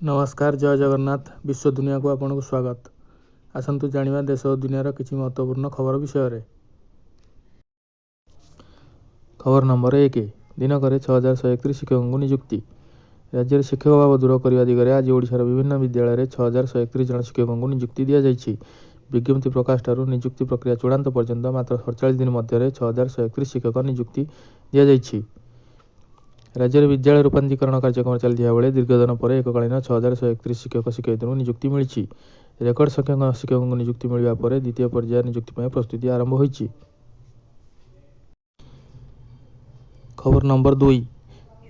ନମସ୍କାର, ଜୟ ଜଗନ୍ନାଥ। ବିଶ୍ୱ ଦୁନିଆକୁ ଆପଣଙ୍କୁ ସ୍ୱାଗତ। ଆସନ୍ତୁ ଜାଣିବା ଦେଶ ଓ ଦୁନିଆର କିଛି ମହତ୍ତ୍ୱପୂର୍ଣ୍ଣ ଖବର ବିଷୟରେ। ଖବର ନମ୍ବର 1, ଦିନକରେ 6131 ଶିକ୍ଷକଙ୍କୁ ନିଯୁକ୍ତି। ରାଜ୍ୟରେ ଶିକ୍ଷକ ଅଭାବ ଦୂର କରିବା ଦିଗରେ ଆଜି ଓଡ଼ିଶାର ବିଭିନ୍ନ ବିଦ୍ୟାଳୟରେ 6131 ଜଣ ଶିକ୍ଷକଙ୍କୁ ନିଯୁକ୍ତି ଦିଆଯାଇଛି। ବିଜ୍ଞପ୍ତି ପ୍ରକାଶଠାରୁ ନିଯୁକ୍ତି ପ୍ରକ୍ରିୟା ଚୂଡ଼ାନ୍ତ ପର୍ଯ୍ୟନ୍ତ ମାତ୍ର 47 ଦିନ ମଧ୍ୟରେ 6131 ଶିକ୍ଷକ ନିଯୁକ୍ତି ଦିଆଯାଇଛି। ରାଜ୍ୟରେ ବିଦ୍ୟାଳୟ ରୂପାନ୍ତରୀକରଣ କାର୍ଯ୍ୟକ୍ରମ ଚାଲିଥିବା ବେଳେ ଦୀର୍ଘଦିନ ପରେ ଏକକାଳୀନ 6131 ଶିକ୍ଷକ ଶିକ୍ଷୟିତ୍ରୀଙ୍କୁ ନିଯୁକ୍ତି ମିଳିଛି। ରେକର୍ଡ ସଂଖ୍ୟକ ଶିକ୍ଷକଙ୍କୁ ନିଯୁକ୍ତି ମିଳିବା ପରେ ଦ୍ୱିତୀୟ ପର୍ଯ୍ୟାୟ ନିଯୁକ୍ତି ପାଇଁ ପ୍ରସ୍ତୁତି ଆରମ୍ଭ ହୋଇଛି। ଖବର ନମ୍ବର 2,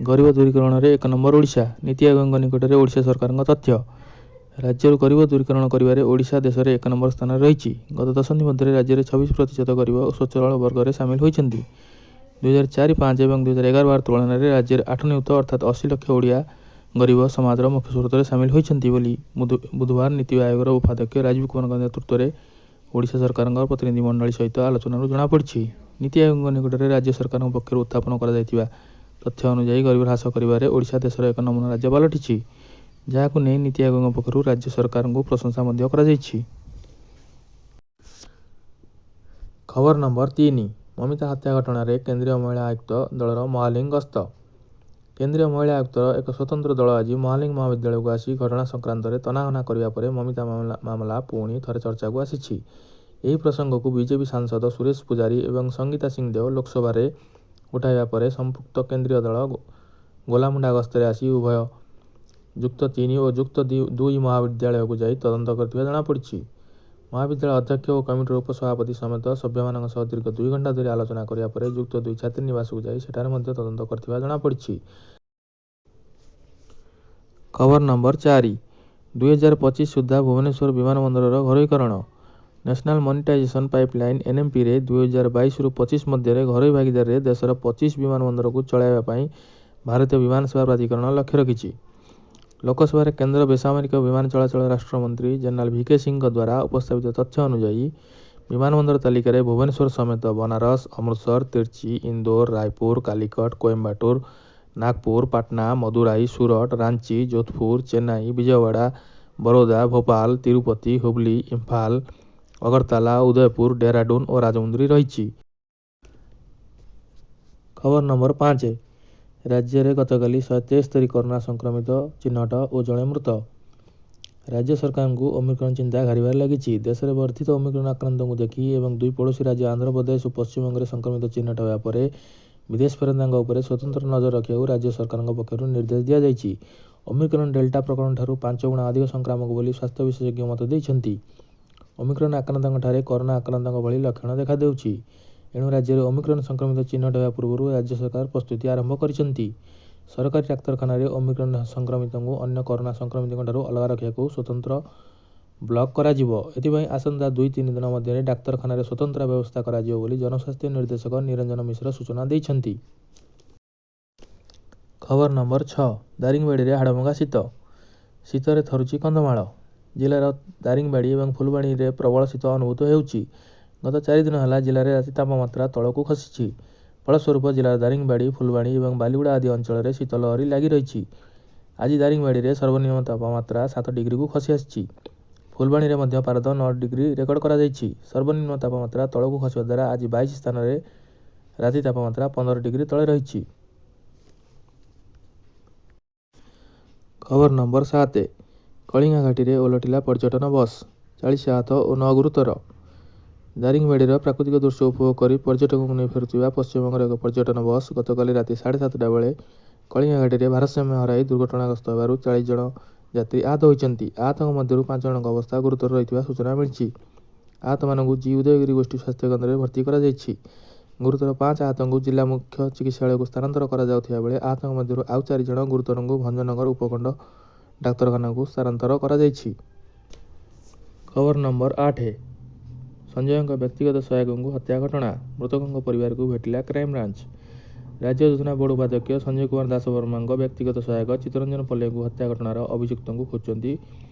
ଗରିବ ଦୂରୀକରଣରେ ଏକ ନମ୍ବର ଓଡ଼ିଶା, ନୀତି ଆୟୋଗଙ୍କ ନିକଟରେ ଓଡ଼ିଶା ସରକାରଙ୍କ ତଥ୍ୟ। ରାଜ୍ୟରୁ ଗରିବ ଦୂରୀକରଣ କରିବାରେ ଓଡ଼ିଶା ଦେଶରେ ଏକ ନମ୍ବର ସ୍ଥାନରେ ରହିଛି। ଗତ ଦଶନ୍ଧି ମଧ୍ୟରେ ରାଜ୍ୟରେ 26% ଗରିବ ସ୍ୱଚ୍ଛଳ ବର୍ଗରେ ସାମିଲ ହୋଇଛନ୍ତି। 2004-05 ଏବଂ 2011-12 ତୁଳନାରେ ରାଜ୍ୟରେ 8 ନିୟୁତ ଅର୍ଥାତ୍ 80 ଲକ୍ଷ ଓଡ଼ିଆ ଗରିବ ସମାଜର ମୁଖ୍ୟସ୍ରୋତରେ ସାମିଲ ହୋଇଛନ୍ତି ବୋଲି ବୁଧବାର ନୀତି ଆୟୋଗର ଉପାଧ୍ୟକ୍ଷ ରାଜୀବ କୁମାରଙ୍କ ନେତୃତ୍ୱରେ ଓଡ଼ିଶା ସରକାରଙ୍କ ପ୍ରତିନିଧି ମଣ୍ଡଳୀ ସହିତ ଆଲୋଚନାରୁ ଜଣାପଡ଼ିଛି। ନୀତି ଆୟୋଗଙ୍କ ନିକଟରେ ରାଜ୍ୟ ସରକାରଙ୍କ ପକ୍ଷରୁ ଉତ୍ଥାପନ କରାଯାଇଥିବା ତଥ୍ୟ ଅନୁଯାୟୀ ଗରିବୀ ହ୍ରାସ କରିବାରେ ଓଡ଼ିଶା ଦେଶର ଏକ ନମୁନା ରାଜ୍ୟ ପାଲଟିଛି। ଯାହାକୁ ନେଇ ନୀତି ଆୟୋଗଙ୍କ ପକ୍ଷରୁ ରାଜ୍ୟ ସରକାରଙ୍କୁ ପ୍ରଶଂସା ମଧ୍ୟ କରାଯାଇଛି। ଖବର ନମ୍ବର 3, ମମିତା ହତ୍ୟା ଘଟଣାରେ କେନ୍ଦ୍ରୀୟ ମହିଳା ଆୟୁକ୍ତ ଦଳର ମହାଲିଙ୍ଗ ଗସ୍ତ। କେନ୍ଦ୍ରୀୟ ମହିଳା ଆୟୁକ୍ତର ଏକ ସ୍ୱତନ୍ତ୍ର ଦଳ ଆଜି ମହାଲିଙ୍ଗ ମହାବିଦ୍ୟାଳୟକୁ ଆସି ଘଟଣା ସଂକ୍ରାନ୍ତରେ ତନାଘନା କରିବା ପରେ ମମିତା ମାମଲା ପୁଣି ଥରେ ଚର୍ଚ୍ଚାକୁ ଆସିଛି। ଏହି ପ୍ରସଙ୍ଗକୁ ବିଜେପି ସାଂସଦ ସୁରେଶ ପୂଜାରୀ ଏବଂ ସଙ୍ଗୀତା ସିଂଦେଓ ଲୋକସଭାରେ ଉଠାଇବା ପରେ ସମ୍ପୃକ୍ତ କେନ୍ଦ୍ରୀୟ ଦଳ ଗୋଲାମୁଣ୍ଡା ଗସ୍ତରେ ଆସି ଉଭୟ ଯୁକ୍ତ 3 ଓ ଯୁକ୍ତ 2 ମହାବିଦ୍ୟାଳୟକୁ ଯାଇ ତଦନ୍ତ କରିଥିବା ଜଣାପଡ଼ିଛି। ମହାବିଦ୍ୟାଳୟ ଅଧ୍ୟକ୍ଷ ଓ କମିଟିର ଉପସଭାପତି ସମେତ ସଭ୍ୟମାନଙ୍କ ସହ ଦୀର୍ଘ 2 ଘଣ୍ଟା ଧରି ଆଲୋଚନା କରିବା ପରେ ଯୁକ୍ତ 2 ଛାତ୍ରୀନିବାସକୁ ଯାଇ ସେଠାରେ ମଧ୍ୟ ତଦନ୍ତ କରିଥିବା ଜଣାପଡ଼ିଛି। ଖବର ନମ୍ବର 4, 2025 ସୁଦ୍ଧା ଭୁବନେଶ୍ୱର ବିମାନ ବନ୍ଦରର ଘରୋଇକରଣ। ନ୍ୟାସନାଲ ମନିଟାଇଜେସନ ପାଇପଲାଇନ ଏନ୍ଏମ୍ପିରେ 2022ରୁ 25 ମଧ୍ୟରେ ଘରୋଇ ଭାଗିଦାରୀରେ ଦେଶର 25 ବିମାନ ବନ୍ଦରକୁ ଚଳାଇବା ପାଇଁ ଭାରତୀୟ ବିମାନ ସେବା ପ୍ରାଧିକରଣ ଲକ୍ଷ୍ୟ ରଖିଛି। ଲୋକସଭାରେ କେନ୍ଦ୍ର ବେସାମରିକ ବିମାନ ଚଳାଚଳ ରାଷ୍ଟ୍ରମନ୍ତ୍ରୀ ଜେନେରାଲ ଭି.କେ. ସିଂହଙ୍କ ଦ୍ୱାରା ଉପସ୍ଥାପିତ ତଥ୍ୟ ଅନୁଯାୟୀ ବିମାନବନ୍ଦର ତାଲିକାରେ ଭୁବନେଶ୍ୱର ସମେତ ବନାରସ, ଅମୃତସର, ତିର୍ଚି, ଇନ୍ଦୋର, ରାୟପୁର, କାଲିକଟ, କୋଏମ୍ବାଟୁର, ନାଗପୁର, ପାଟନା, ମଦୁରାଇ, ସୁରଟ, ରାଞ୍ଚି, ଯୋଧପୁର, ଚେନ୍ନାଇ, ବିଜୟୱାଡ଼ା, ବରୋଦା, ଭୋପାଳ, ତିରୁପତି, ହୁବଲି, ଇମ୍ଫାଲ, ଅଗରତାଲା, ଉଦୟପୁର, ଡେହରାଡୁନ ଓ ରାଜମୁନ୍ଦ୍ରୀ ରହିଛି। ଖବର ନମ୍ବର 5, ରାଜ୍ୟରେ ଗତକାଲି 173 କରୋନା ସଂକ୍ରମିତ ଚିହ୍ନଟ ଓ ଜଣେ ମୃତ। ରାଜ୍ୟ ସରକାରଙ୍କୁ ଓମିକ୍ରନ୍ ଚିନ୍ତା ଘାରିବାରେ ଲାଗିଛି। ଦେଶରେ ବର୍ଦ୍ଧିତ ଓମିକ୍ରନ୍ ଆକ୍ରାନ୍ତଙ୍କୁ ଦେଖି ଏବଂ ଦୁଇ ପଡ଼ୋଶୀ ରାଜ୍ୟ ଆନ୍ଧ୍ରପ୍ରଦେଶ ଓ ପଶ୍ଚିମବଙ୍ଗରେ ସଂକ୍ରମିତ ଚିହ୍ନଟ ହେବା ପରେ ବିଦେଶ ଫେରନ୍ତାଙ୍କ ଉପରେ ସ୍ୱତନ୍ତ୍ର ନଜର ରଖିବାକୁ ରାଜ୍ୟ ସରକାରଙ୍କ ପକ୍ଷରୁ ନିର୍ଦ୍ଦେଶ ଦିଆଯାଇଛି। ଓମିକ୍ରନ୍ ଡେଲ୍ଟା ପ୍ରକରଣଠାରୁ 5 ଗୁଣା ଅଧିକ ସଂକ୍ରାମକ ବୋଲି ସ୍ୱାସ୍ଥ୍ୟ ବିଶେଷଜ୍ଞ ମତ ଦେଇଛନ୍ତି। ଓମିକ୍ରନ୍ ଆକ୍ରାନ୍ତଙ୍କଠାରେ କରୋନା ଆକ୍ରାନ୍ତଙ୍କ ଭଳି ଲକ୍ଷଣ ଦେଖାଦେଉଛି। ଏଣୁ ରାଜ୍ୟରେ ଓମିକ୍ରନ୍ ସଂକ୍ରମିତ ଚିହ୍ନଟ ହେବା ପୂର୍ବରୁ ରାଜ୍ୟ ସରକାର ପ୍ରସ୍ତୁତି ଆରମ୍ଭ କରିଛନ୍ତି। ସରକାରୀ ଡାକ୍ତରଖାନାରେ ଓମିକ୍ରନ୍ ସଂକ୍ରମିତଙ୍କୁ ଅନ୍ୟ କରୋନା ସଂକ୍ରମିତଙ୍କଠାରୁ ଅଲଗା ରଖିବାକୁ ସ୍ୱତନ୍ତ୍ର ବ୍ଲକ୍ କରାଯିବ। ଏଥିପାଇଁ ଆସନ୍ତା 2-3 ଦିନ ମଧ୍ୟରେ ଡାକ୍ତରଖାନାରେ ସ୍ୱତନ୍ତ୍ର ବ୍ୟବସ୍ଥା କରାଯିବ ବୋଲି ଜନସ୍ୱାସ୍ଥ୍ୟ ନିର୍ଦ୍ଦେଶକ ନିରଞ୍ଜନ ମିଶ୍ର ସୂଚନା ଦେଇଛନ୍ତି। ଖବର ନମ୍ବର 6, ଦାରିଙ୍ଗବାଡ଼ିରେ ହାଡ଼ଭଙ୍ଗା ଶୀତ। ଶୀତରେ ଥରୁଛି କନ୍ଧମାଳ। ଜିଲ୍ଲାର ଦାରିଙ୍ଗବାଡ଼ି ଏବଂ ଫୁଲବାଣୀରେ ପ୍ରବଳ ଶୀତ ଅନୁଭୂତ ହେଉଛି। ଗତ 4 ଦିନ ହେଲା ଜିଲ୍ଲାରେ ରାତି ତାପମାତ୍ରା ତଳକୁ ଖସିଛି। ଫଳସ୍ୱରୂପ ଜିଲ୍ଲାର ଦାରିଙ୍ଗବାଡ଼ି, ଫୁଲବାଣୀ ଏବଂ ବାଲିଗୁଡ଼ା ଆଦି ଅଞ୍ଚଳରେ ଶୀତ ଲହରୀ ଲାଗି ରହିଛି। ଆଜି ଦାରିଙ୍ଗବାଡ଼ିରେ ସର୍ବନିମ୍ନ ତାପମାତ୍ରା 7 ଡିଗ୍ରୀକୁ ଖସି ଆସିଛି। ଫୁଲବାଣୀରେ ମଧ୍ୟ ପାରଦ 9 ଡିଗ୍ରୀ ରେକର୍ଡ କରାଯାଇଛି। ସର୍ବନିମ୍ନ ତାପମାତ୍ରା ତଳକୁ ଖସିବା ଦ୍ୱାରା ଆଜି 22 ସ୍ଥାନରେ ରାତି ତାପମାତ୍ରା 15 ଡିଗ୍ରୀ ତଳେ ରହିଛି। ଖବର ନମ୍ବର 7, କଳିଙ୍ଗା ଘାଟିରେ ଓଲଟିଲା ପର୍ଯ୍ୟଟନ ବସ୍, 40 ଆହତ ଓ 9 ଗୁରୁତର। ଦାରିଙ୍ଗବାଡ଼ିର ପ୍ରାକୃତିକ ଦୃଶ୍ୟ ଉପଭୋଗ କରି ପର୍ଯ୍ୟଟକଙ୍କୁ ନେଇ ଫେରୁଥିବା ପଶ୍ଚିମବଙ୍ଗର ଏକ ପର୍ଯ୍ୟଟନ ବସ୍ ଗତକାଲି ରାତି 7:30 ବେଳେ କଳିଙ୍ଗା ଘାଟିରେ ଭାରସାମ୍ୟ ହରାଇ ଦୁର୍ଘଟଣାଗ୍ରସ୍ତ ହେବାରୁ 40 ଜଣ ଯାତ୍ରୀ ଆହତ ହୋଇଛନ୍ତି। ଆହତଙ୍କ ମଧ୍ୟରୁ 5 ଜଣଙ୍କ ଅବସ୍ଥା ଗୁରୁତର ରହିଥିବା ସୂଚନା ମିଳିଛି। ଆହତମାନଙ୍କୁ ଜି ଉଦୟଗିରି ଗୋଷ୍ଠୀ ସ୍ୱାସ୍ଥ୍ୟକେନ୍ଦ୍ରରେ ଭର୍ତ୍ତି କରାଯାଇଛି। ଗୁରୁତର 5 ଆହତଙ୍କୁ ଜିଲ୍ଲା ମୁଖ୍ୟ ଚିକିତ୍ସାଳୟକୁ ସ୍ଥାନାନ୍ତର କରାଯାଉଥିବା ବେଳେ ଆହତଙ୍କ ମଧ୍ୟରୁ ଆଉ 4 ଜଣ ଗୁରୁତରଙ୍କୁ ଭଞ୍ଜନଗର ଉପଖଣ୍ଡ ଡାକ୍ତରଖାନାକୁ ସ୍ଥାନାନ୍ତର କରାଯାଇଛି। ଖବର ନମ୍ବର 8, ସଞ୍ଜୟଙ୍କ ବ୍ୟକ୍ତିଗତ ସହାୟକଙ୍କୁ ହତ୍ୟା ଘଟଣା, ମୃତକଙ୍କ ପରିବାରକୁ ଭେଟିଲା କ୍ରାଇମବ୍ରାଞ୍ଚ। ରାଜ୍ୟ ଯୋଜନା ବୋର୍ଡ ଉପାଧ୍ୟକ୍ଷ ସଞ୍ଜୟ କୁମାର ଦାସବର୍ମାଙ୍କ ବ୍ୟକ୍ତିଗତ ସହାୟକ ଚିତ୍ତରଞ୍ଜନ ପଲେଇଙ୍କୁ ହତ୍ୟା ଘଟଣାର ଅଭିଯୁକ୍ତଙ୍କୁ ଖୋଜୁଛନ୍ତି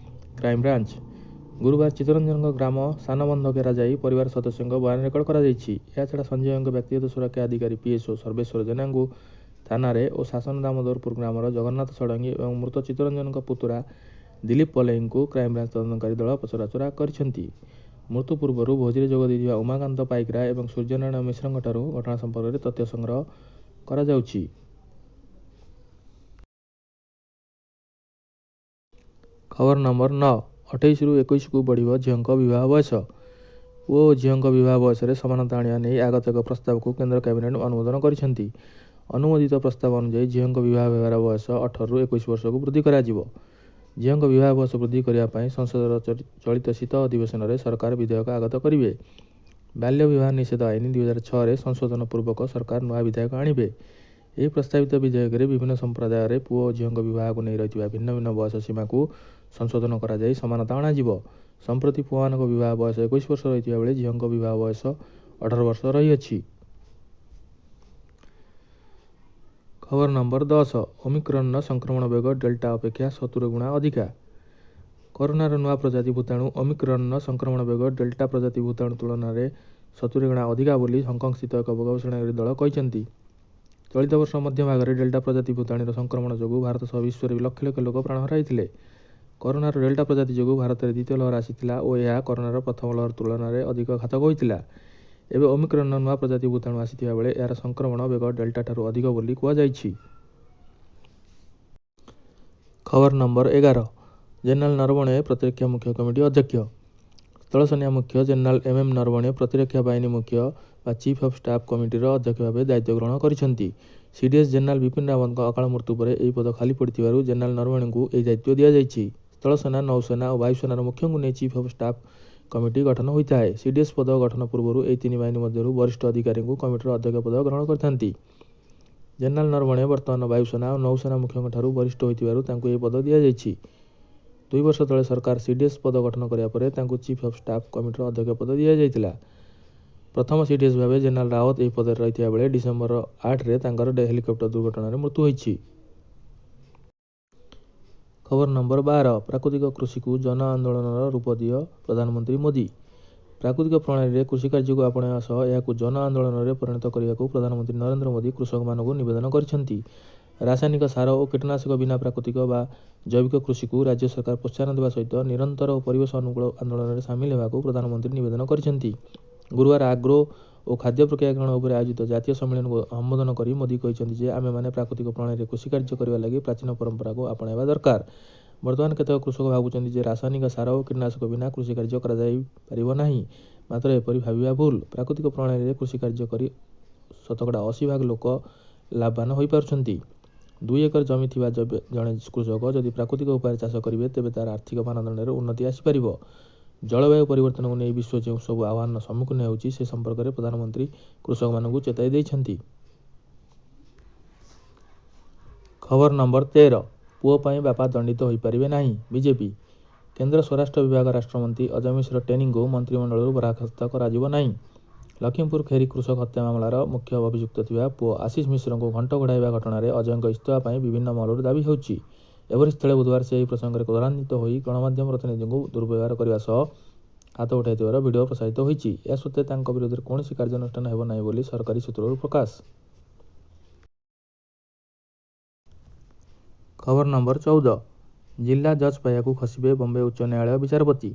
କ୍ରାଇମବ୍ରାଞ୍ଚ। ଗୁରୁବାର ଚିତ୍ତରଞ୍ଜନଙ୍କ ଗ୍ରାମ ସାନବନ୍ଧକେରା ଯାଇ ପରିବାର ସଦସ୍ୟଙ୍କ ବୟାନ ରେକର୍ଡ କରାଯାଇଛି। ଏହାଛଡ଼ା ସଞ୍ଜୟଙ୍କ ବ୍ୟକ୍ତିଗତ ସୁରକ୍ଷା ଅଧିକାରୀ ପିଏସ୍ଓ ସର୍ବେଶ୍ୱର ଜେନାଙ୍କୁ ଥାନାରେ ଓ ଶାସନଦାମୋଦରପୁର ଗ୍ରାମର ଜଗନ୍ନାଥ ଷଡ଼ଙ୍ଗୀ ଏବଂ ମୃତ ଚିତ୍ତରଞ୍ଜନଙ୍କ ପୁତୁରା ଦିଲୀପ ପଲେଇଙ୍କୁ କ୍ରାଇମବ୍ରାଞ୍ଚ ତଦନ୍ତକାରୀ ଦଳ ପଚରାଉଚରା କରିଛନ୍ତି। ମୃତ୍ୟୁ ପୂର୍ବରୁ ଭୋଜିରେ ଯୋଗ ଦେଇଥିବା ଉମାକାନ୍ତ ପାଇକରାୟ ଏବଂ ସୂର୍ଯ୍ୟନାରାୟଣ ମିଶ୍ରଙ୍କଠାରୁ ଘଟଣା ସମ୍ପର୍କରେ ତଥ୍ୟ ସଂଗ୍ରହ କରାଯାଉଛି। ଖବର ନମ୍ବର 9, 28ରୁ 21କୁ ବଢ଼ିବ ଝିଅଙ୍କ ବିବାହ ବୟସ। ପୁଅ ଓ ଝିଅଙ୍କ ବିବାହ ବୟସରେ ସମାନତା ଆଣିବା ନେଇ ଆଗତ ଏକ ପ୍ରସ୍ତାବକୁ କେନ୍ଦ୍ର କ୍ୟାବିନେଟ ଅନୁମୋଦନ କରିଛନ୍ତି। ଅନୁମୋଦିତ ପ୍ରସ୍ତାବ ଅନୁଯାୟୀ ଝିଅଙ୍କ ବିବାହ ହେବାର ବୟସ 18ରୁ 21 ବର୍ଷକୁ ବୃଦ୍ଧି କରାଯିବ। ଝିଅଙ୍କ ବିବାହ ବୟସ ବୃଦ୍ଧି କରିବା ପାଇଁ ସଂସଦର ଚଳିତ ଶୀତ ଅଧିବେଶନରେ ସରକାର ବିଧେୟକ ଆଗତ କରିବେ। ବାଲ୍ୟ ବିବାହ ନିଷେଧ ଆଇନ 2006ରେ ସଂଶୋଧନ ପୂର୍ବକ ସରକାର ନୂଆ ବିଧେୟକ ଆଣିବେ। ଏହି ପ୍ରସ୍ତାବିତ ବିଧେୟକରେ ବିଭିନ୍ନ ସମ୍ପ୍ରଦାୟରେ ପୁଅ ଓ ଝିଅଙ୍କ ବିବାହକୁ ନେଇ ରହିଥିବା ଭିନ୍ନ ଭିନ୍ନ ବୟସ ସୀମାକୁ ସଂଶୋଧନ କରାଯାଇ ସମାନତା ଅଣାଯିବ। ସମ୍ପ୍ରତି ପୁଅମାନଙ୍କ ବିବାହ ବୟସ 21 ବର୍ଷ ରହିଥିବା ବେଳେ ଝିଅଙ୍କ ବିବାହ ବୟସ 18 ବର୍ଷ ରହିଅଛି। ଖବର ନମ୍ବର 10, ଓମିକ୍ରନ୍‌ର ସଂକ୍ରମଣ ବେଗ ଡେଲ୍ଟା ଅପେକ୍ଷା 70 ଗୁଣା ଅଧିକା। କରୋନାର ନୂଆ ପ୍ରଜାତି ଭୂତାଣୁ ଓମିକ୍ରନ୍‌ର ସଂକ୍ରମଣ ବେଗ ଡେଲ୍ଟା ପ୍ରଜାତି ଭୂତାଣୁ ତୁଳନାରେ 70 ଗୁଣା ଅଧିକା ବୋଲି ହଂକଂସ୍ଥିତ ଏକ ଗବେଷଣାକାରୀ ଦଳ କହିଛନ୍ତି। ଚଳିତ ବର୍ଷ ମଧ୍ୟଭାଗରେ ଡେଲ୍ଟା ପ୍ରଜାତି ଭୂତାଣୁର ସଂକ୍ରମଣ ଯୋଗୁଁ ଭାରତ ସହ ବିଶ୍ୱରେ ଲକ୍ଷ ଲକ୍ଷ ଲୋକ ପ୍ରାଣ ହରାଇଥିଲେ। କରୋନାର ଡେଲ୍ଟା ପ୍ରଜାତି ଯୋଗୁଁ ଭାରତରେ ଦ୍ୱିତୀୟ ଲହର ଆସିଥିଲା ଓ ଏହା କରୋନାର ପ୍ରଥମ ଲହର ତୁଳନାରେ ଅଧିକ ଘାତକ ହୋଇଥିଲା। ଏବେ ଓମିକ୍ରନ୍‌ର ନୂଆ ପ୍ରଜାତି ଭୂତାଣୁ ଆସିଥିବା ବେଳେ ଏହାର ସଂକ୍ରମଣ ବେଗ ଡେଲ୍ଟାଠାରୁ ଅଧିକ ବୋଲି କୁହାଯାଇଛି। ଖବର ନମ୍ବର 11, ଜେନେରାଲ ନରବଣେ ପ୍ରତିରକ୍ଷା ମୁଖ୍ୟ କମିଟି ଅଧ୍ୟକ୍ଷ। ସ୍ଥଳସେନା ମୁଖ୍ୟ ଜେନେରାଲ ଏମ୍ଏମ୍ ନରବଣେ ପ୍ରତିରକ୍ଷା ବାହିନୀ ମୁଖ୍ୟ ବା ଚିଫ୍ ଅଫ୍ ଷ୍ଟାଫ୍ କମିଟିର ଅଧ୍ୟକ୍ଷ ଭାବେ ଦାୟିତ୍ୱ ଗ୍ରହଣ କରିଛନ୍ତି। ସିଡିଏସ୍ ଜେନେରାଲ ବିପିନ ରାୱତଙ୍କ ଅକାଳ ମୃତ୍ୟୁ ପରେ ଏହି ପଦ ଖାଲି ପଡ଼ିଥିବାରୁ ଜେନେରାଲ ନରବଣେଙ୍କୁ ଏହି ଦାୟିତ୍ୱ ଦିଆଯାଇଛି। ସ୍ଥଳସେନା, ନୌସେନା ଓ ବାୟୁସେନାର ମୁଖ୍ୟଙ୍କୁ ନେଇ ଚିଫ୍ ଅଫ୍ ଷ୍ଟାଫ୍ କମିଟି ଗଠନ ହୋଇଥାଏ। ସିଡିଏସ୍ ପଦ ଗଠନ ପୂର୍ବରୁ ଏହି ତିନି ବାହିନୀ ମଧ୍ୟରୁ ବରିଷ୍ଠ ଅଧିକାରୀଙ୍କୁ କମିଟିର ଅଧ୍ୟକ୍ଷ ପଦ ଗ୍ରହଣ କରିଥାନ୍ତି। ଜେନେରାଲ ନରବଣେ ବର୍ତ୍ତମାନର ବାୟୁସେନା ଓ ନୌସେନା ମୁଖ୍ୟଙ୍କଠାରୁ ବରିଷ୍ଠ ହୋଇଥିବାରୁ ତାଙ୍କୁ ଏହି ପଦ ଦିଆଯାଇଛି। 2 ବର୍ଷ ତଳେ ସରକାର ସିଡିଏସ୍ ପଦ ଗଠନ କରିବା ପରେ ତାଙ୍କୁ ଚିଫ୍ ଅଫ୍ ଷ୍ଟାଫ୍ କମିଟିର ଅଧ୍ୟକ୍ଷ ପଦ ଦିଆଯାଇଥିଲା। ପ୍ରଥମ ସିଡିଏସ୍ ଭାବେ ଜେନେରାଲ ରାୱତ ଏହି ପଦରେ ରହିଥିବା ବେଳେ ଡିସେମ୍ବର 8ରେ ତାଙ୍କର ହେଲିକପ୍ଟର ଦୁର୍ଘଟଣାରେ ମୃତ୍ୟୁ ହୋଇଛି। ଖବର ନମ୍ବର 12, ପ୍ରାକୃତିକ କୃଷିକୁ ଜନ ଆନ୍ଦୋଳନର ରୂପ ଦିଅ ପ୍ରଧାନମନ୍ତ୍ରୀ ମୋଦି। ପ୍ରାକୃତିକ ପ୍ରଣାଳୀରେ କୃଷିକାର୍ଯ୍ୟକୁ ଆପଣାଇବା ସହ ଏହାକୁ ଜନ ଆନ୍ଦୋଳନରେ ପରିଣତ କରିବାକୁ ପ୍ରଧାନମନ୍ତ୍ରୀ ନରେନ୍ଦ୍ର ମୋଦି କୃଷକମାନଙ୍କୁ ନିବେଦନ କରିଛନ୍ତି। ରାସାୟନିକ ସାର ଓ କୀଟନାଶକ ବିନା ପ୍ରାକୃତିକ ବା ଜୈବିକ କୃଷିକୁ ରାଜ୍ୟ ସରକାର ପ୍ରୋତ୍ସାହନ ଦେବା ସହିତ ନିରନ୍ତର ଓ ପରିବେଶ ଅନୁକୂଳ ଆନ୍ଦୋଳନରେ ସାମିଲ ହେବାକୁ ପ୍ରଧାନମନ୍ତ୍ରୀ ନିବେଦନ କରିଛନ୍ତି। ଗୁରୁବାର ଆଗ୍ରୋ ଓ ଖାଦ୍ୟ ପ୍ରକ୍ରିୟାକରଣ ଉପରେ ଆୟୋଜିତ ଜାତୀୟ ସମ୍ମିଳନୀକୁ ସମ୍ବୋଧନ କରି ମୋଦି କହିଛନ୍ତି ଯେ ଆମେମାନେ ପ୍ରାକୃତିକ ପ୍ରଣାଳୀରେ କୃଷିକାର୍ଯ୍ୟ କରିବା ଲାଗି ପ୍ରାଚୀନ ପରମ୍ପରାକୁ ଆପଣାଇବା ଦରକାର। ବର୍ତ୍ତମାନ କେତେକ କୃଷକ ଭାବୁଛନ୍ତି ଯେ ରାସାୟନିକ ସାର ଓ କୀଟନାଶକ ବିନା କୃଷିକାର୍ଯ୍ୟ କରାଯାଇପାରିବ ନାହିଁ। ମାତ୍ର ଏପରି ଭାବିବା ଭୁଲ। ପ୍ରାକୃତିକ ପ୍ରଣାଳୀରେ କୃଷିକାର୍ଯ୍ୟ କରି 80% ଭାଗ ଲୋକ ଲାଭବାନ ହୋଇପାରୁଛନ୍ତି। 2 ଏକର ଜମି ଥିବା ଜଣେ କୃଷକ ଯଦି ପ୍ରାକୃତିକ ଉପାୟରେ ଚାଷ କରିବେ ତେବେ ତା'ର ଆର୍ଥିକ ମାନଦଣ୍ଡରେ ଉନ୍ନତି ଆସିପାରିବ। ଜଳବାୟୁ ପରିବର୍ତ୍ତନକୁ ନେଇ ବିଶ୍ୱ ଯେଉଁ ସବୁ ଆହ୍ୱାନର ସମ୍ମୁଖୀନ ହେଉଛି ସେ ସମ୍ପର୍କରେ ପ୍ରଧାନମନ୍ତ୍ରୀ କୃଷକମାନଙ୍କୁ ଚେତାଇ ଦେଇଛନ୍ତି। ଖବର ନମ୍ବର 13, ପୁଅ ପାଇଁ ବାପା ଦଣ୍ଡିତ ହୋଇପାରିବେ ନାହିଁ, ବିଜେପି। କେନ୍ଦ୍ର ସ୍ୱରାଷ୍ଟ୍ର ବିଭାଗ ରାଷ୍ଟ୍ରମନ୍ତ୍ରୀ ଅଜୟ ମିଶ୍ର ଟେନିଙ୍କୁ ମନ୍ତ୍ରିମଣ୍ଡଳରୁ ବରଖାସ୍ତ କରାଯିବ ନାହିଁ। ଲଖିମପୁର ଖେରି କୃଷକ ହତ୍ୟା ମାମଲାର ମୁଖ୍ୟ ଅଭିଯୁକ୍ତ ଥିବା ପୁଅ ଆଶିଷ ମିଶ୍ରଙ୍କୁ ଘଣ୍ଟ ଘୋଡ଼ାଇବା ଘଟଣାରେ ଅଜୟଙ୍କ ଇସ୍ତଫା ପାଇଁ ବିଭିନ୍ନ ମହଲରୁ ଦାବି ହେଉଛି। ଏପରିସ୍ଥଳେ ବୁଧବାର ସେ ଏହି ପ୍ରସଙ୍ଗରେ କ୍ରୋଧାନ୍ୱିତ ହୋଇ ଗଣମାଧ୍ୟମ ପ୍ରତିନିଧିଙ୍କୁ ଦୁର୍ବ୍ୟବହାର କରିବା ସହ ହାତ ଉଠାଇଥିବାର ଭିଡିଓ ପ୍ରସାରିତ ହୋଇଛି। ଏହା ସତ୍ତ୍ୱେ ତାଙ୍କ ବିରୋଧରେ କୌଣସି କାର୍ଯ୍ୟାନୁଷ୍ଠାନ ହେବ ନାହିଁ ବୋଲି ସରକାରୀ ସୂତ୍ରରୁ ପ୍ରକାଶ। ଖବର ନମ୍ବର 14, ଜିଲ୍ଲା ଜଜ୍ ପାହ୍ୟାକୁ ଖସିବେ ବମ୍ବେ ଉଚ୍ଚ ନ୍ୟାୟାଳୟ ବିଚାରପତି।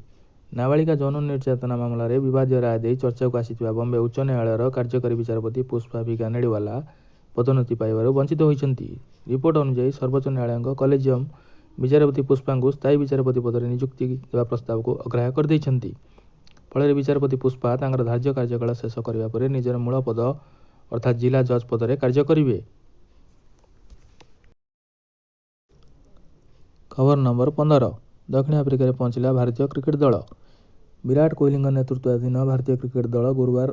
ନାବାଳିକା ଯୌନ ନିର୍ଯାତନା ମାମଲାରେ ବିବାଦୀୟ ରାୟ ଦେଇ ଚର୍ଚ୍ଚାକୁ ଆସିଥିବା ବମ୍ବେ ଉଚ୍ଚ ନ୍ୟାୟାଳୟର କାର୍ଯ୍ୟକାରୀ ବିଚାରପତି ପୁଷ୍ପା ଭି ଗାନେଡ଼ିୱାଲା ପଦୋନ୍ନତି ପାଇବାରୁ ବଞ୍ଚିତ ହୋଇଛନ୍ତି। ରିପୋର୍ଟ ଅନୁଯାୟୀ ସର୍ବୋଚ୍ଚ ନ୍ୟାୟାଳୟଙ୍କ କଲେଜିୟମ ବିଚାରପତି ପୁଷ୍ପାଙ୍କୁ ସ୍ଥାୟୀ ବିଚାରପତି ପଦରେ ନିଯୁକ୍ତି ଦେବା ପ୍ରସ୍ତାବକୁ ଅଗ୍ରାହ୍ୟ କରିଦେଇଛନ୍ତି। ଫଳରେ ବିଚାରପତି ପୁଷ୍ପା ତାଙ୍କର ଧାର୍ଯ୍ୟ କାର୍ଯ୍ୟକାଳ ଶେଷ କରିବା ପରେ ନିଜର ମୂଳ ପଦ ଅର୍ଥାତ୍ ଜିଲ୍ଲା ଜଜ୍ ପଦରେ କାର୍ଯ୍ୟ କରିବେ। ଖବର ନମ୍ବର 15, ଦକ୍ଷିଣ ଆଫ୍ରିକାରେ ପହଞ୍ଚିଲା ଭାରତୀୟ କ୍ରିକେଟ ଦଳ। ବିରାଟ କୋହଲିଙ୍କ ନେତୃତ୍ୱାଧୀନ ଭାରତୀୟ କ୍ରିକେଟ ଦଳ ଗୁରୁବାର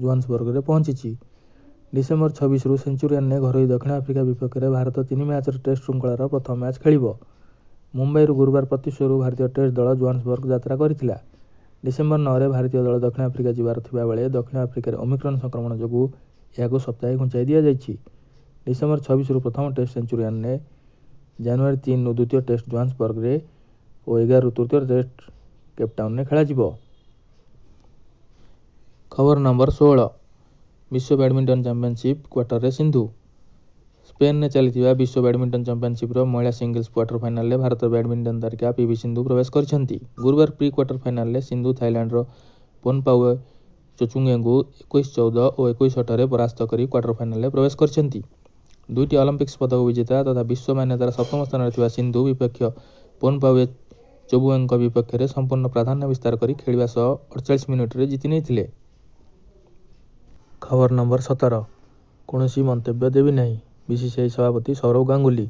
ଜୋହାନ୍ସବର୍ଗରେ ପହଞ୍ଚିଛି। ଡିସେମ୍ବର 26ରୁ ସେଞ୍ଚୁରିଆନରେ ଘରୋଇ ଦକ୍ଷିଣ ଆଫ୍ରିକା ବିପକ୍ଷରେ ଭାରତ 3 ମ୍ୟାଚର ଟେଷ୍ଟ ଶୃଙ୍ଖଳାର ପ୍ରଥମ ମ୍ୟାଚ୍ ଖେଳିବ। ମୁମ୍ବାଇରୁ ଗୁରୁବାର ପ୍ରତ୍ୟୁଷରୁ ଭାରତୀୟ ଟେଷ୍ଟ ଦଳ ଜୋହାନ୍ସବର୍ଗ ଯାତ୍ରା କରିଥିଲା। ଡିସେମ୍ବର 9ରେ ଭାରତୀୟ ଦଳ ଦକ୍ଷିଣ ଆଫ୍ରିକା ଯିବାର ଥିବା ବେଳେ ଦକ୍ଷିଣ ଆଫ୍ରିକାରେ ଓମିକ୍ରନ୍ ସଂକ୍ରମଣ ଯୋଗୁଁ ଏହାକୁ ସପ୍ତାହେ ଘୁଞ୍ଚାଇ ଦିଆଯାଇଛି। ଡିସେମ୍ବର 26ରୁ ପ୍ରଥମ ଟେଷ୍ଟ ସେଞ୍ଚୁରିଆନରେ, ଜାନୁଆରୀ 3ରୁ ଦ୍ୱିତୀୟ ଟେଷ୍ଟ ଜୋହାନ୍ସବର୍ଗରେ ଓ 11ରୁ ତୃତୀୟ ଟେଷ୍ଟ କେପ୍‌ଟାଉନରେ ଖେଳାଯିବ। ଖବର ନମ୍ବର 16, ବିଶ୍ୱ ବ୍ୟାଡମିଣ୍ଟନ ଚାମ୍ପିଅନସିପ୍ କ୍ୱାର୍ଟରରେ ସିନ୍ଧୁ। ସ୍ପେନରେ ଚାଲିଥିବା ବିଶ୍ୱ ବ୍ୟାଡମିଣ୍ଟନ ଚାମ୍ପିଅନସିପର ମହିଳା ସିଙ୍ଗଲ୍ସ କ୍ୱାର୍ଟର ଫାଇନାଲରେ ଭାରତର ବ୍ୟାଡମିଣ୍ଟନ ତାରକା ପିଭି ସିନ୍ଧୁ ପ୍ରବେଶ କରିଛନ୍ତି। ଗୁରୁବାର ପ୍ରି କ୍ୱାର୍ଟର ଫାଇନାଲରେ ସିନ୍ଧୁ ଥାଇଲାଣ୍ଡର ପୋର୍ନପାୱେ ଚୋଚୁୱଙ୍ଗଙ୍କୁ 21-14 ଓ 21-18 ରେ ପରାସ୍ତ କରି କ୍ୱାର୍ଟର ଫାଇନାଲରେ ପ୍ରବେଶ କରିଛନ୍ତି। ଦୁଇଟି ଅଲିମ୍ପିକ୍ସ ପଦକ ବିଜେତା ତଥା ବିଶ୍ୱ ମାନ୍ୟତାର ସପ୍ତମ ସ୍ଥାନରେ ଥିବା ସିନ୍ଧୁ ବିପକ୍ଷ ପୋର୍ନପାୱେ ଚୋଚୁୱଙ୍ଗଙ୍କ ବିପକ୍ଷରେ ସମ୍ପୂର୍ଣ୍ଣ ପ୍ରାଧାନ୍ୟ ବିସ୍ତାର କରି ଖେଳିବା ସହ 48 ମିନିଟରେ ଜିତି ନେଇଥିଲେ। ଖବର ନମ୍ବର 17 କୌଣସି ମନ୍ତବ୍ୟ ଦେବି ନାହିଁ ବିସିସିଆଇ ସଭାପତି ସୌରଭ ଗାଙ୍ଗୁଲି।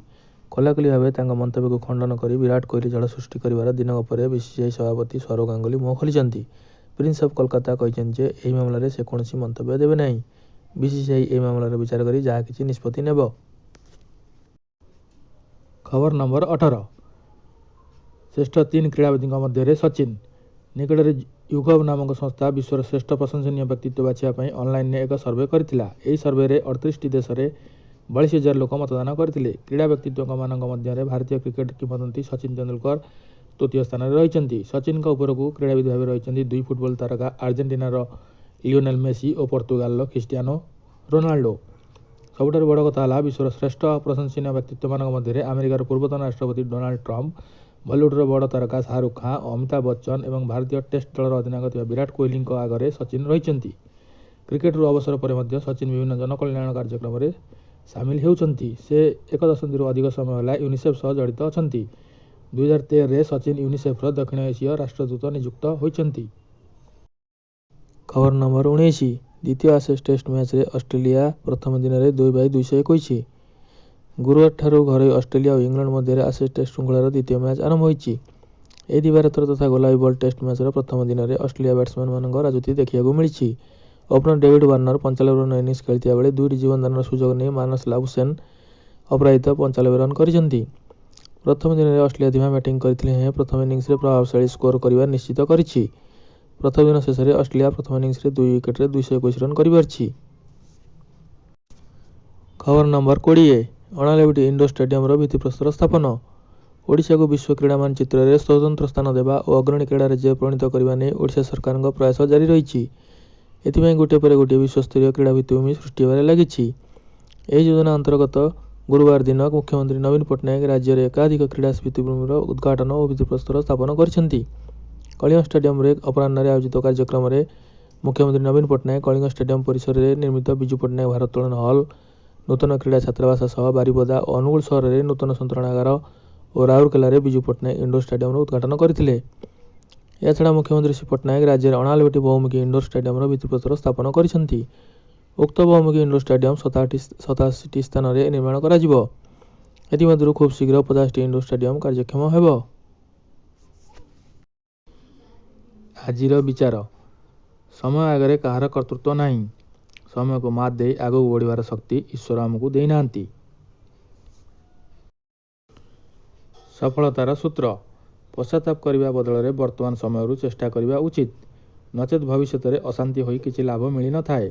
ଖୋଲାଖୋଲି ଭାବେ ତାଙ୍କ ମନ୍ତବ୍ୟକୁ ଖଣ୍ଡନ କରି ବିରାଟ କୋହଲି ଝଡ଼ ସୃଷ୍ଟି କରିବାର ଦିନକ ପରେ ବିସିସିଆଇ ସଭାପତି ସୌରଭ ଗାଙ୍ଗୁଲି ମୁହଁ ଖୋଲିଛନ୍ତି। ପ୍ରିନ୍ସ ଅଫ୍ କୋଲକାତା କହିଛନ୍ତି ଯେ ଏହି ମାମଲାରେ ସେ କୌଣସି ମନ୍ତବ୍ୟ ଦେବେ ନାହିଁ। ବିସିସିଆଇ ଏହି ମାମଲାର ବିଚାର କରି ଯାହା କିଛି ନିଷ୍ପତ୍ତି ନେବ। ଖବର ନମ୍ବର 18 ଶ୍ରେଷ୍ଠ ତିନି କ୍ରୀଡ଼ାବିତ୍‌ଙ୍କ ମଧ୍ୟରେ ସଚିନ। ନିକଟରେ ୟୁଗଭ୍ ନାମକ ସଂସ୍ଥା ବିଶ୍ୱର ଶ୍ରେଷ୍ଠ ପ୍ରଶଂସନୀୟ ବ୍ୟକ୍ତିତ୍ୱ ବାଛିବା ପାଇଁ ଅନଲାଇନରେ ଏକ ସର୍ଭେ କରିଥିଲା। ଏହି ସର୍ଭେରେ 38ଟି ଦେଶର 42 ହଜାର ଲୋକ ମତଦାନ କରିଥିଲେ। କ୍ରୀଡ଼ା ବ୍ୟକ୍ତିତ୍ୱମାନଙ୍କ ମଧ୍ୟରେ ଭାରତୀୟ କ୍ରିକେଟ କିମ୍ବଦନ୍ତୀ ସଚିନ ତେନ୍ଦୁଲକର ତୃତୀୟ ସ୍ଥାନରେ ରହିଛନ୍ତି। ସଚିନଙ୍କ ଉପରକୁ କ୍ରୀଡ଼ାବିତ୍ ଭାବେ ରହିଛନ୍ତି ଦୁଇ ଫୁଟବଲ ତାରକା ଆର୍ଜେଣ୍ଟିନାର ଲିଓନେଲ ମେସି ଓ ପର୍ତ୍ତୁଗାଲର ଖ୍ରୀଷ୍ଟିଆନୋ ରୋନାଲ୍ଡୋ। ସବୁଠାରୁ ବଡ଼ କଥା ହେଲା ବିଶ୍ୱର ଶ୍ରେଷ୍ଠ ପ୍ରଶଂସନୀୟ ବ୍ୟକ୍ତିତ୍ୱମାନଙ୍କ ମଧ୍ୟରେ ଆମେରିକାର ପୂର୍ବତନ ରାଷ୍ଟ୍ରପତି ଡୋନାଲ୍ଡ ଟ୍ରମ୍ପ, ବଲିଉଡର ବଡ଼ ତାରକା ଶାହରୁଖ ଖାଁ ଓ ଅମିତାଭ ବଚ୍ଚନ ଏବଂ ଭାରତୀୟ ଟେଷ୍ଟ ଦଳର ଅଧିନାୟକ ଥିବା ବିରାଟ କୋହଲିଙ୍କ ଆଗରେ ସଚିନ ରହିଛନ୍ତି। କ୍ରିକେଟରୁ ଅବସର ପରେ ମଧ୍ୟ ସଚିନ ବିଭିନ୍ନ ଜନକଲ୍ୟାଣ କାର୍ଯ୍ୟକ୍ରମରେ ସାମିଲ ହେଉଛନ୍ତି। ସେ ଏକ ଦଶନ୍ଧିରୁ ଅଧିକ ସମୟ ହେଲା ୟୁନିସେଫ ସହ ଜଡ଼ିତ ଅଛନ୍ତି। 2013ରେ ସଚିନ ୟୁନିସେଫର ଦକ୍ଷିଣ ଏସୀୟ ରାଷ୍ଟ୍ରଦୂତ ନିଯୁକ୍ତ ହୋଇଛନ୍ତି। ଖବର ନମ୍ବର 19 ଦ୍ୱିତୀୟ ଆସେସ୍ ଟେଷ୍ଟ ମ୍ୟାଚ୍‌ରେ ଅଷ୍ଟ୍ରେଲିଆ ପ୍ରଥମ ଦିନରେ 2 ବାଇ 221। ଗୁରୁବାରଠାରୁ ଘରୋଇ ଅଷ୍ଟ୍ରେଲିଆ ଓ ଇଂଲଣ୍ଡ ମଧ୍ୟରେ ଆସେସ୍ ଟେଷ୍ଟ ଶୃଙ୍ଖଳାର ଦ୍ୱିତୀୟ ମ୍ୟାଚ୍ ଆରମ୍ଭ ହୋଇଛି। ଏହି ଦିବାରାତ୍ର ତଥା ଗୋଲାପୀ ବଲ୍ ଟେଷ୍ଟ ମ୍ୟାଚ୍‌ର ପ୍ରଥମ ଦିନରେ ଅଷ୍ଟ୍ରେଲିଆ ବ୍ୟାଟ୍ସମ୍ୟାନମାନଙ୍କ ରାଜୁତି ଦେଖିବାକୁ ମିଳିଛି। ଓପନର ଡେଭିଡ୍ ୱାର୍ଣ୍ଣର 95 ରନର ଇନିଂସ ଖେଳିଥିବା ବେଳେ ଦୁଇଟି ଜୀବନଦାନର ସୁଯୋଗ ନେଇ ମାର୍ନସ ଲାବୁସେନ ଅପରାଜିତ 95 ରନ୍ କରିଛନ୍ତି। ପ୍ରଥମ ଦିନରେ ଅଷ୍ଟ୍ରେଲିଆ ଧୀମା ବ୍ୟାଟିଂ କରିଥିଲେ ହେଁ ପ୍ରଥମ ଇନିଂସରେ ପ୍ରଭାବଶାଳୀ ସ୍କୋର କରିବା ନିଶ୍ଚିତ କରିଛି। ପ୍ରଥମ ଦିନ ଶେଷରେ ଅଷ୍ଟ୍ରେଲିଆ ପ୍ରଥମ ଇନିଂସରେ 2 ୱିକେଟରେ 221 ରନ୍ କରିପାରିଛି। ଖବର ନମ୍ବର 20 89ଟି ଇନଡୋର ଷ୍ଟାଡିୟମର ଭିତ୍ତିପ୍ରସ୍ତର ସ୍ଥାପନ। ଓଡ଼ିଶାକୁ ବିଶ୍ୱ କ୍ରୀଡ଼ା ମାନଚିତ୍ରରେ ସ୍ୱତନ୍ତ୍ର ସ୍ଥାନ ଦେବା ଓ ଅଗ୍ରଣୀ କ୍ରୀଡ଼ା ରାଜ୍ୟରେ ପରିଣତ କରିବା ନେଇ ଓଡ଼ିଶା ସରକାରଙ୍କ ପ୍ରୟାସ ଜାରି ରହିଛି। ଏଥିପାଇଁ ଗୋଟିଏ ପରେ ଗୋଟିଏ ବିଶ୍ୱସ୍ତରୀୟ କ୍ରୀଡ଼ା ଭିତ୍ତିଭୂମି ସୃଷ୍ଟି ହେବାରେ ଲାଗିଛି। ଏହି ଯୋଜନା ଅନ୍ତର୍ଗତ ଗୁରୁବାର ଦିନ ମୁଖ୍ୟମନ୍ତ୍ରୀ ନବୀନ ପଟ୍ଟନାୟକ ରାଜ୍ୟରେ ଏକାଧିକ କ୍ରୀଡ଼ା ଭିତ୍ତିଭୂମିର ଉଦ୍‌ଘାଟନ ଓ ଭିତ୍ତିପ୍ରସ୍ତର ସ୍ଥାପନ କରିଛନ୍ତି। କଳିଙ୍ଗ ଷ୍ଟାଡିୟମରେ ଅପରାହ୍ନରେ ଆୟୋଜିତ କାର୍ଯ୍ୟକ୍ରମରେ ମୁଖ୍ୟମନ୍ତ୍ରୀ ନବୀନ ପଟ୍ଟନାୟକ କଳିଙ୍ଗ ଷ୍ଟାଡିୟମ ପରିସରରେ ନିର୍ମିତ ବିଜୁ ପଟ୍ଟନାୟକ ଭାରୋତ୍ତୋଳନ ହଲ୍, ନୂତନ କ୍ରୀଡ଼ା ଛାତ୍ରାବାସ ସହ ବାରିପଦା ଓ ଅନୁଗୁଳ ସହରରେ ନୂତନ ସନ୍ତରଣାଗାର ଓ ରାଉରକେଲାରେ ବିଜୁ ପଟ୍ଟନାୟକ ଇନଡୋର ଷ୍ଟାଡିୟମର ଉଦ୍‌ଘାଟନ କରିଥିଲେ। ଏହାଛଡ଼ା ମୁଖ୍ୟମନ୍ତ୍ରୀ ଶ୍ରୀ ପଟ୍ଟନାୟକ ରାଜ୍ୟରେ 89ଟି ବହୁମୁଖୀ ଇନଡୋର ଷ୍ଟାଡିୟମର ଭିତ୍ତିପ୍ରସ୍ତର ସ୍ଥାପନ କରିଛନ୍ତି। ଉକ୍ତ ବହୁମୁଖୀ ଇନଡୋର ଷ୍ଟାଡିୟମ 87ଟି ସ୍ଥାନରେ ନିର୍ମାଣ କରାଯିବ। ଏଥିମଧ୍ୟରୁ ଖୁବ୍ ଶୀଘ୍ର 50ଟି ଇନଡୋର ଷ୍ଟାଡିୟମ କାର୍ଯ୍ୟକ୍ଷମ ହେବ। ଆଜିର ବିଚାର। ସମୟ ଆଗରେ କାହାର କର୍ତ୍ତୃତ୍ୱ ନାହିଁ। ସମୟକୁ ମାତ୍ ଦେଇ ଆଗକୁ ବଢ଼ିବାର ଶକ୍ତି ଈଶ୍ୱର ଆମକୁ ଦେଇନାହାନ୍ତି। ସଫଳତାର ସୂତ୍ର। ପଶ୍ଚାତାପ କରିବା ବଦଳରେ ବର୍ତ୍ତମାନ ସମୟରୁ ଚେଷ୍ଟା କରିବା ଉଚିତ। ନଚେତ ଭବିଷ୍ୟତରେ ଅଶାନ୍ତି ହୋଇ କିଛି ଲାଭ ମିଳିନଥାଏ।